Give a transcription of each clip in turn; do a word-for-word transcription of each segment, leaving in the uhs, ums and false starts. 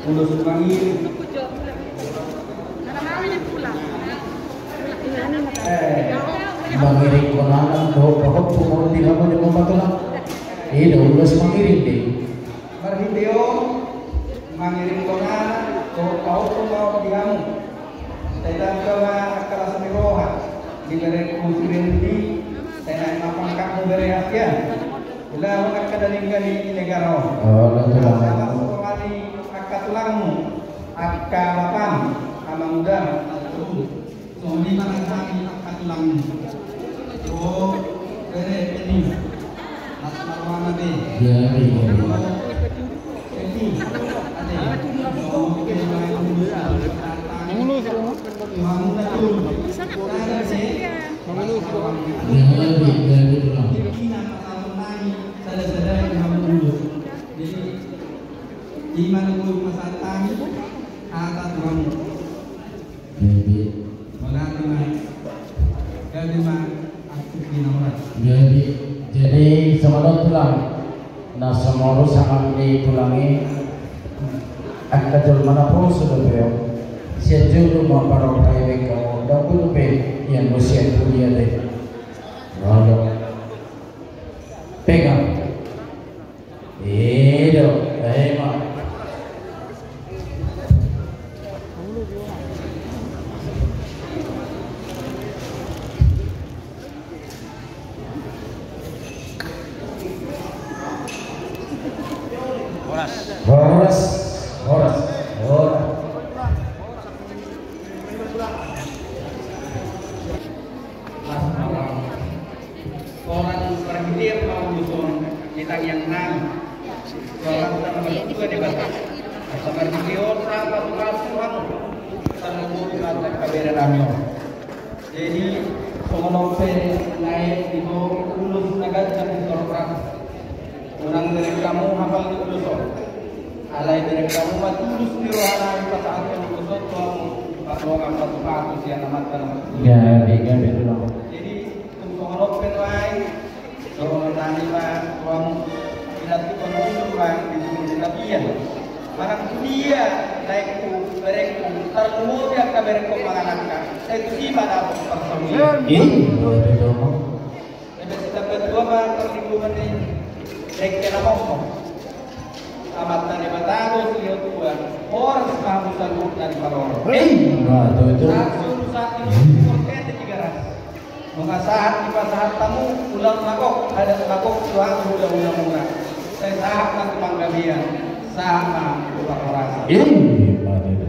Ulos mangiring. Eh, mangiring konana, dohot pahompu ma on di hamu, di hamu tulang. I do ulos mangiring do i. Marhite on, mangiring konana, dohot pahompu ma on di hamu. Sai dang ma angka las ni roha di berengku si Rendi, sai naek ma pangkatmu bere hasian. Ulaon angka na denggan i di negara on. Oh, betul. Sama-sama ni angka tulangmu, angka bapam, amangudam, songon i ma nang hami angka tulangmu. Oh, bere Edi. Las ni roha be. Iya, iya, iya. Oh, Edi. Ade. Oh, oke, baik. Mangulus. Mangulus. Jadi, jadi, Tulang. Jadi, ima na boi pasahat hami, hata tu hamu. Jadi. Jadi, jadi, jadi, songon on, Tulang. Na so molo sangap ni tulang i, angka jolma na poso dope on. Sian jolo ma parroha i, baen hamu, ndang boi dope ian muse sian huria be. Olo. Pegang. I do, ima. Horas. Horas, horas, horas. Las ni roha. Horas, marhite ma ulos on di tangiang nami. Horas, sama juga di batas. Sama di on, sama Tuhan, Tuhan. Sama Tuhan, sama kaberan nami on. Jadi, songon on pe, lae, di ho ulos na ganjang di torop. Unang bereng hamu hapal ni ulos on. Alai bereng hamu ma tulus ni roha nami pasahathon ulos on tu hamu, pardongan patupatu sian Amanta na martua. Jadi, tung songon on pe nuaeng, dohonon nami ma tu hamu, pinantikhon ulos ma di julu ni tapian. Manang tu dia, laengku, berengku, tarlumobi angka berengku mangan angka, sai tusi ma dapot parsaulian. Ih, betul, betul. Ebe sitambatua ma parlinggoman ni dengke na mommo. Amanta Debata do silehon tua, horas ma hamu saluhutna di parorot. Ei, ma tutu. Sahat urusan di Timor Leste Tigaras. Nunga sahat dipasahat hamu, ulaon na gok, adat na gok, tu hamu hulahula muna. Sai sahat ma tu panggabean, sahat ma tu parhorasan. Ei, ma tutu.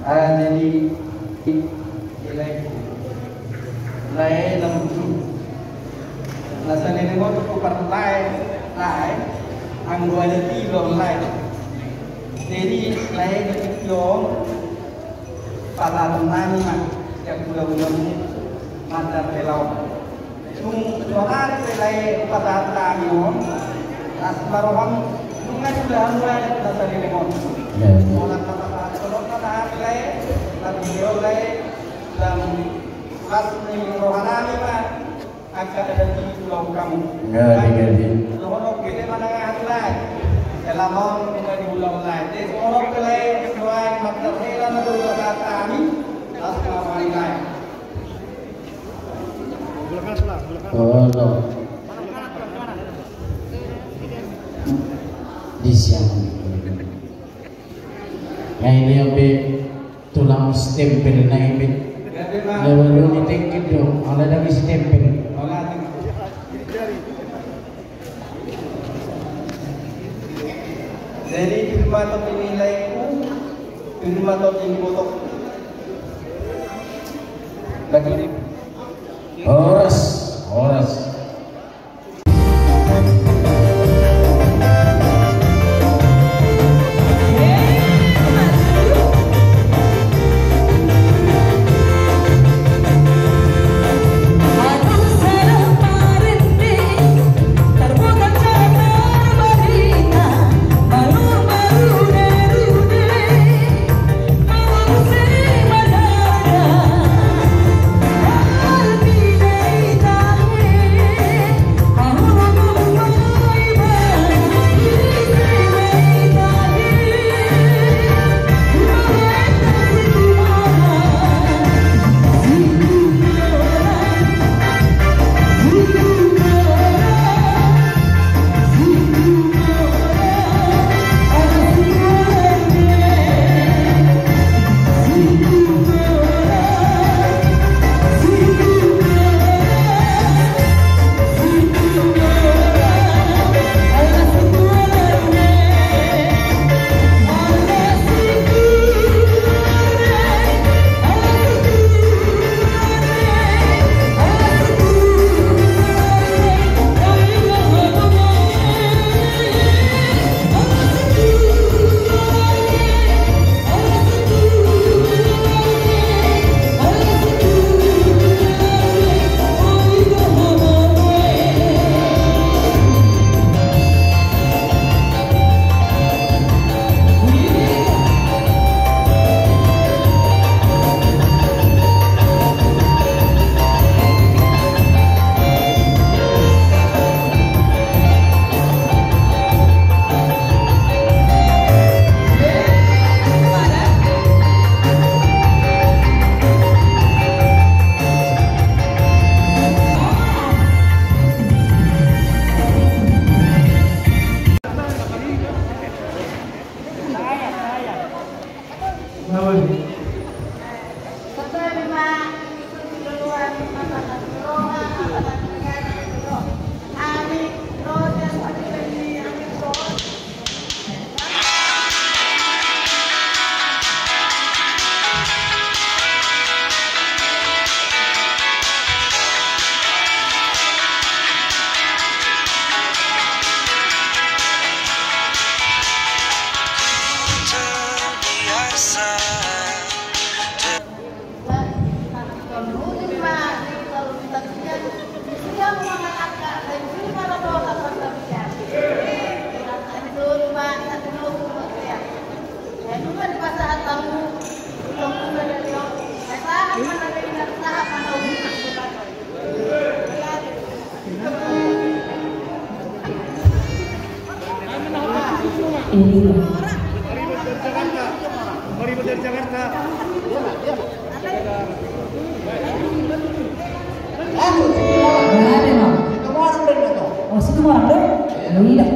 Ah, jadi, lae na lucu. Na saleleng on tu parlae, lae, anggo adat i do lae. Jadi, lae na tingki on, pasahaton nami ma, sian hulahula muna, mandar hela on. Dung saonari pe lae pasahat hami on, las ma roham, nunga suda hamu adat na saleleng on. Ia. Molo pasahat, molo pasahat lae, tapi dia lae, dan Pas ni rohanami ma angka adat i tu ulaon hamu. Jadi, jadi. Dohononku pe manang aha tu lae. Ela ma on nunga di ulaon lae. Jadi songon pe lae, dohot marhela na dohot hata hami. Assalamualaikum. Olo. Di siang. Nah, ini yang be tulang stempel na i be. Na baru ditengkin do, ala dang stempel. Jadi, di rumah tau ini lain, di rumah tau ini botok. Lagi. Horas, horas. Ini. Baru dari Jakarta. Baru dari Jakarta. Nggak ada, Bang. Oh, situ orang tuh? Iya.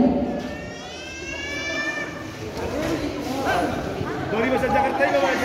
Baru dari Jakarta ini, Bang.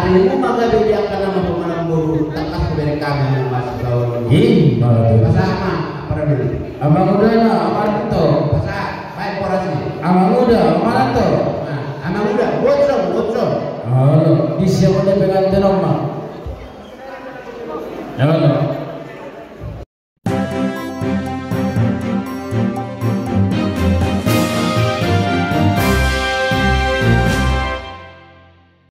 Anu ma gabe di angka nama pemanan boru, tangkas ko bere kami anu mas gaul. Ih, baru. Pasahat ma, apa namanya? Amang uda na, amang uda. Pasahat, baik porasi. Amang uda, amang uda. Nah, amang uda, bocor, bocor. Halo, di siapa dia pengantin oma? Halo.